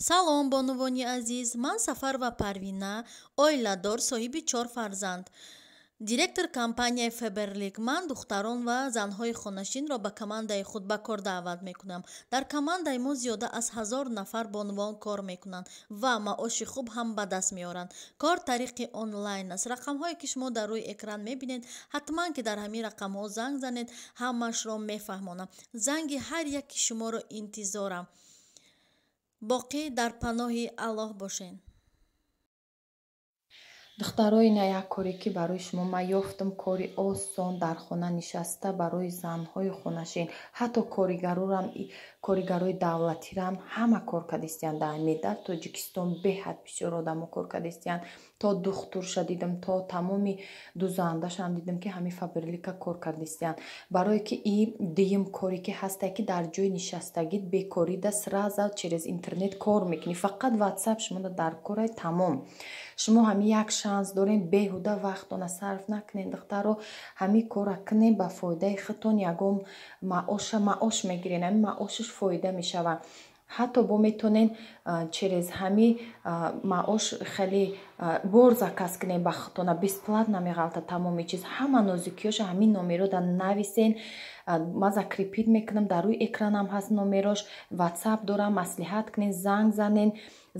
Салом, бонувони азиз! Ман Сафарова Парвина, оиладор, соҳиби 4 фарзанд, директор компанияи Фаберлик. Ман духтарон ва занҳои хонашинро ба командаи худ ба кор даъват мекунам. Дар командаи мо зиёда аз 1000 нафар бонувон кор мекунанд ва маоши хуб ҳам ба даст меоранд. Кор тариқи онлайн аст. Рақамҳое ки шумо дар рӯи экран мебинед, ҳатман ки дар ҳамин рақамҳо занг занед, ҳамаашро мефаҳмонам. Занги ҳар яки шуморо интизорам. Боқӣ дар паноҳи Аллоҳ бошед. Духтаро, ина як коре ки барои шумо ман ёфтам, кори осон, дар хона нишаста барои занҳои хонашин, ҳатто коригарои давлатирам ҳама кор кардистиянд. Дар ҳамин дар Тоҷикистон беҳад бисёр одамо кор кардистиянд. То духтурша дидам, то тамоми дузандашам дидам, ки ҳамин Фаберлика кор кардистиянд. Барое ки и дуюм коре ки ҳастае, ки дар ҷои нишастагит бекорида сразу через интернет кор мекунӣ. Фақат WhatsApp шумода дар корай, тамом. Шумо ҳамин як шанс дорем, беҳуда вақтона сарф накунед, духтаро, ҳамин кора кунед ба фоидаи худтон. Ягон маоша маош мегирен, ҳамин маошаш фоида мешавад. Ҳатто бо метонен через ҳами маош хеле бор заказ кунен ба худтона, бесплатно меғалта тамоми чиз. Ҳама нозукиёша ҳамин номеро да нависен, ман закрепить мекунам, дар рӯи экранам ҳаст номерош, WhatsApp дорам, маслиҳат кунен, занг занен.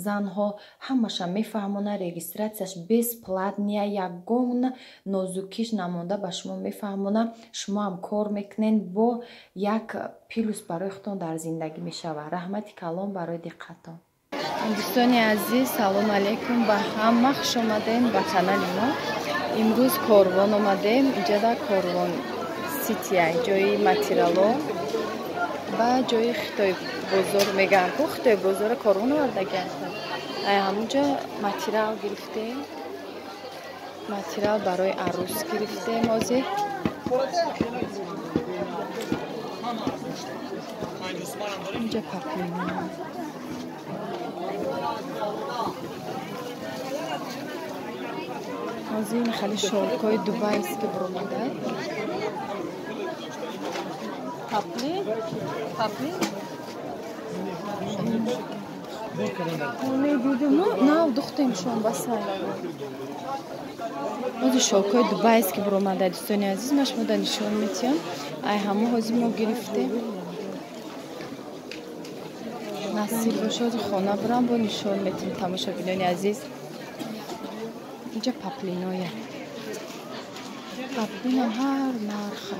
Занҳо ҳамаша мефаҳмона, регистрацияш бесплатная, ягон нозукиш намонда ба шумо мефаҳмона. Шумо ҳам кор мекунен, бо як плюс барои худтон дар зиндагӣ мешавад. Раҳмати калон барои диққаттон. Дӯстони азиз, салом алейкум ба ҳама, хуш омадем ба канали мо. Имрӯз корвон омадем, инҷа дар корвон сития, ҷои материало ба ҷои Хитой бозор мегӯянд ку, Хитой бозора корвон овардагианд. Ай ҳамунҷо материал гирифтем, материал барои арӯс гирифтем. Ҳозир инҷа паплина, ҳозир ин хеле шолкҳои дубайски буромада. Папли, папли. Медидим, нав духтем шон басай. Ҳозир шолкҳои дубайски буромада, дӯстони азиз, ман шумо да нишон метиҳам. Ай ҳамо ҳозир мо гирифтем. Насиб боша, ҳозир хона бурам, бо нишон метиҳем тамошобинони азиз. Инҷа паплиноя. Паплинам ҳар нарха.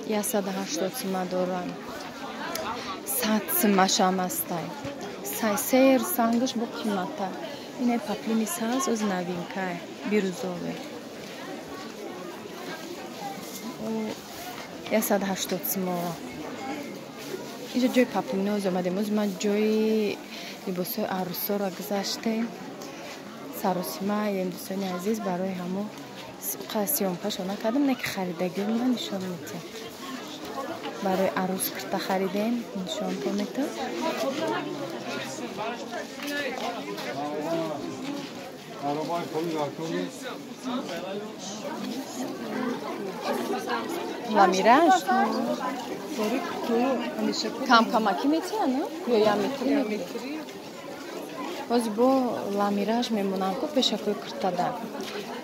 180 сима дорам. 100 симашам ҳастай. Сер сангаш бо қимата. Ина паплини саз оз новинкай, бирӯзове. 180 симо. Инҷа ҷои паплиноз омадем. Оз ман ҷои либосҳои арӯсоро гузаштем. Саросима ем, дӯстони азиз, барои ҳамо съёмкашо накардам, не ки харидагиро ман нишон метиҳам. Барои арӯс кирта харидем, нишонто метиҳам. Ламираш камкамакӣ метиҳанд, ё яметрӣ метиҳанд? Ҳозир бо ламираж мемонам ку пешакои киртада.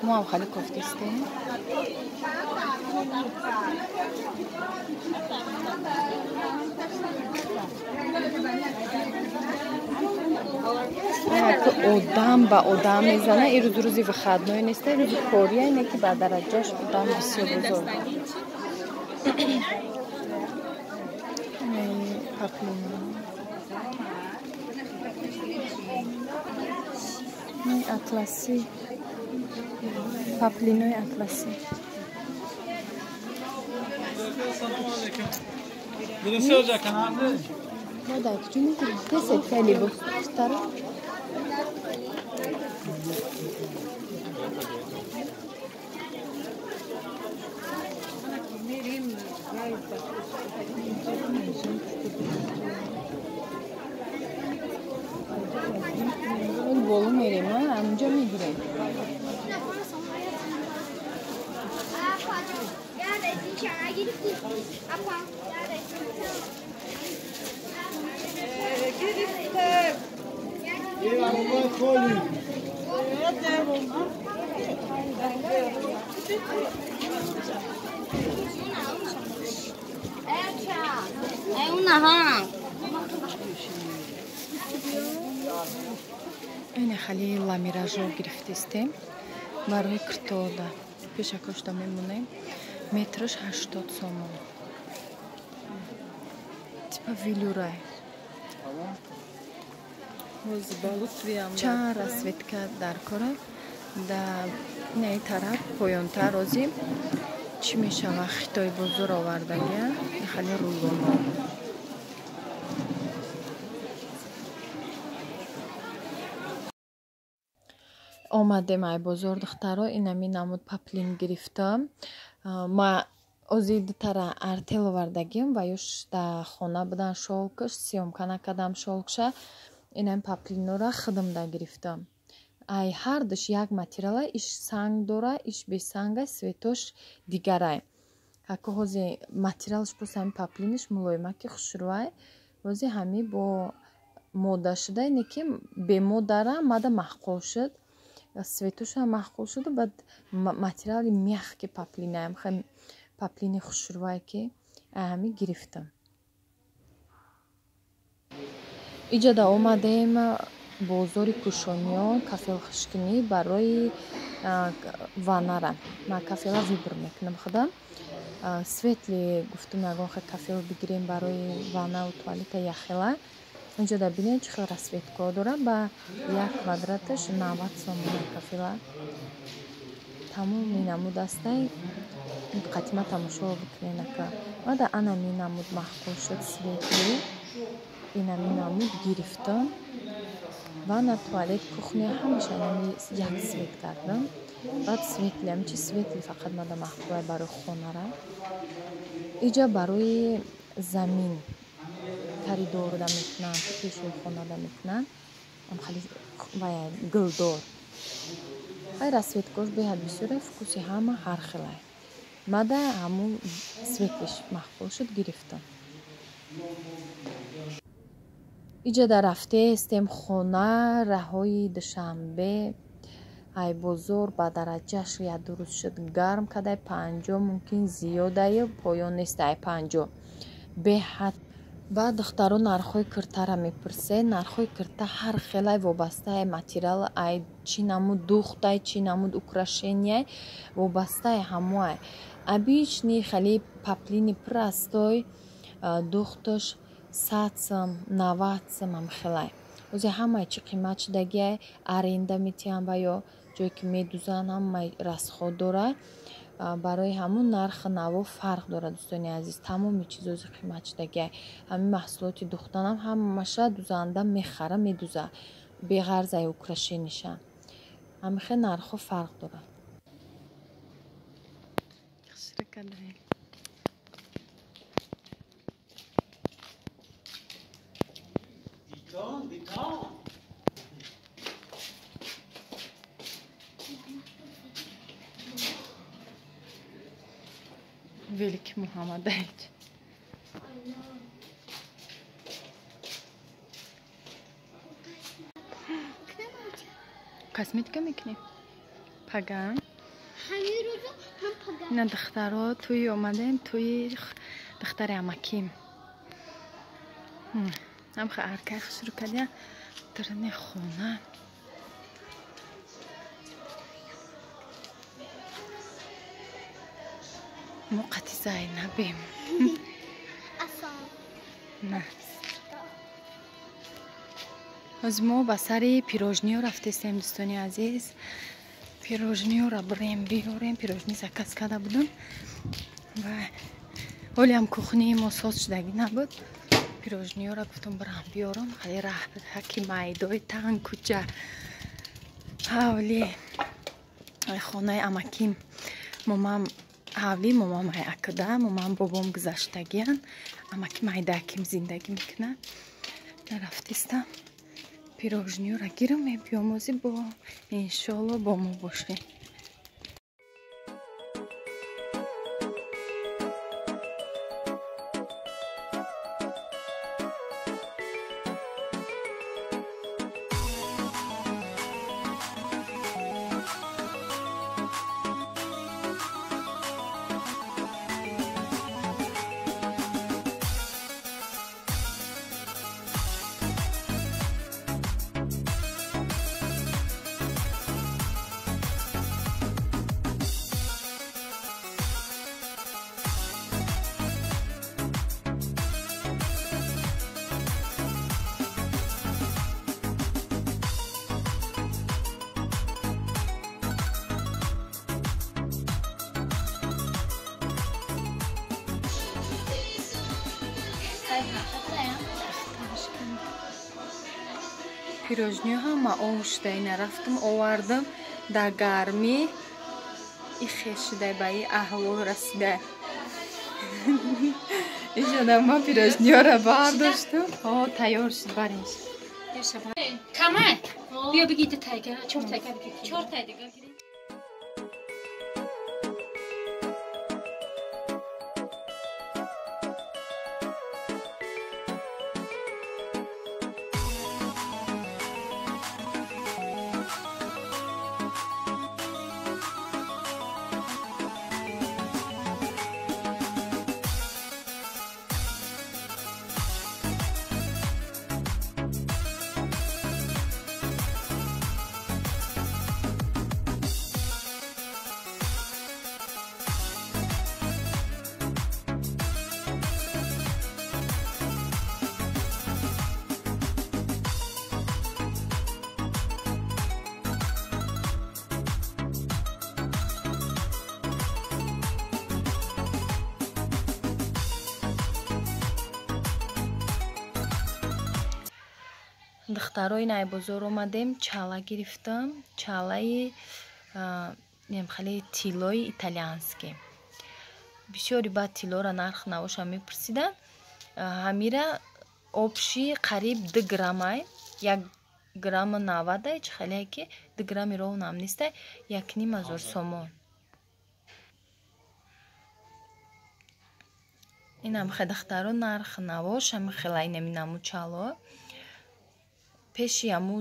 Мо ҳам хеле кофтистем. Одам ба одам мезана. Ирӯз рӯзи выходной нест, рӯзи кория, не ки ба дараҷаш одам бисёр бузург. Паплина. Атласӣ, паплинои атласӣ. Мо дар куҷо мегирем? Тесетка либос духтаро. Боло мерем, ҳамунҷо мегирем. Ина хали ламиражо гирифтистем барои киртода. Пешакошда мемонем. Метраш 80 сомон. Типа велюрай. Чанд расцветка дар кора. Да инаи тараф поёнтар розӣ чӣ мешава хитой бозор овардагия хали рулоно. Омадем ай бозор духтаро, инами намуд паплин гирифтам. Ма ози дутара артел овардагим ва ёш да хона будан шолкаш, съёмка накардам шолкша. Инами паплинора худамда гирифтам. Ай ҳардуш як материала, иш санг дора, иш бесанга, светош дигарай. Ҳако ҳози материалш боз ҳами паплиниш мулоимаки хушрӯай. Ҳози ҳами бо мода шуда, ине ки бемодара мада маъқул шуд. Светошам маъқул шуду, баъд материали мягкий паплинаям, паплини хушрӯай ки ҳами гирифтам. Иҷода омадем бозори Кушониён, кафелхушкинӣ барои ваннара. Ман кафела выбор мекунам худам. Светли гуфтум ягон хел кафел бигирем барои ваннаву туалета яхела. Инҷода бинед чӣ хел расцветкаҳо дорад. Ба як квадраташ 90 сомон кафела. Тамоми намуд астай. Қатима тамошо бикунед ака. Мада анами намуд маъқул шуд светли. Инами намуд гирифтам. Ванна, туалет, кухня ҳамаша инами як свет кардам. Баъд светли, ҳамчи светли фақат мада маъқулай барои хонара. Иҷа барои замин коридорда мекунанд, пешои хонада мекунанд. Хали вая гулдор. Ай расцветкош беҳад бисёре, вкуси ҳама ҳар хелай. Мада ҳамун светлиш маъқул шуд, гирифтам. Иҷода рафтеестем хона, раҳои Душанбе, ай бозор ба дараҷаш як ду рӯз шуд гарм кадай, 50 мумкин зиёдаю поён нест ай 50. Беҳад. Баъд духтаро нархҳои киртара мепурсед. Нархҳои кирта ҳар хелай вобастаи материал, ай чӣ намуд духтай, чӣ намуд украшения, вобастаи ҳамоай. Обычный хали паплини простой духташ 100 сом, 90 сом ҳам хелай. Ози ҳамаи чӣ қимат шудагиай, аренда метиҳанд ва ё ҷое ки медузанд ҳамаи расход дорад. Барои ҳамун нархи наво фарқ дорад, дӯстони азиз. Тамоми чиз ози қимат шудагиай. Ҳамин маҳсулоти духтанам ҳамаша дузанда мехара, медуза. Беғарзай украшениша. Ҳамин хел нархҳо фарқ дорад. Великий Мухаммадович. Косметика мекунем. Пага. Ина духтаро туи омадем, туи духтари амаким. Ҳамха аркай шурӯъ кардем даруни хона. Мо қати Зайнабем. На. Ҳозир мо ба сари пирожниё рафтестем, дӯстони азиз. Пирожниёро бирем биёрем. Пирожни заказ карда будам. Ва ҳолиам кухнии мо соз шудагӣ набуд. Пирожниёро гуфтам бирам биёрам. Хеле раҳаки майдои танг кӯча. Ҳавли хонаи амаким. Момам ҳавли момам акда, момам бобом гузаштагиян. Амаки майдааким зиндагӣ мекунад. Нарафтистам. Пирожниёро гирам, мебиём ози бо иншоалло бо мо бошед. Пирожниё ҳама ов шуда, ина рафтам овардам дар гармӣ ихе шуда, ба и аҳвол расида. Ишада ма пирожниёра бардоштам. О, тайёр шуд, баринш. Камай, биё бигӣ ду тайга, чор тайга бигӣ. Чор тай дига. Духтарои найбозор омадем, чала гирифтам, чалаи хеле тиллои италиански. Бисёри баъд тиллора нарх навоша мепурсиданд. Ҳамира обши қариб 2 граммай, 1 грамма 90 чи хеле ки 2 грамми ровнам нестай, 1,5 ҳазор сомон. Инам хе духтаро нарх навош ҳами хела инами наму чало. Пеши аму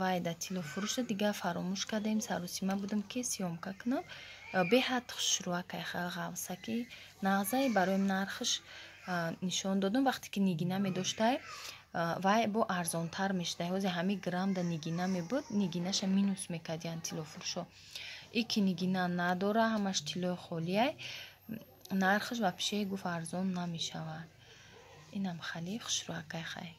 вайда тиллофурӯшда дига фаромӯш кардем, саросима будам ки съёмка кунам. Беҳад хушрӯакай ғавсаки нағзай барои нархаш нишон додам. Вақте ки нигина медоштай, вай бо арзонтар мешудай. Ҳозир ҳами граммда нигина мебуд, нигинаша минус мекардиянд тиллофурӯшо. И ки нигина надора, ҳамаш тиллои холиай, нархаш вообще гуфт арзон намешавад. Инам хали хушрӯакай хай.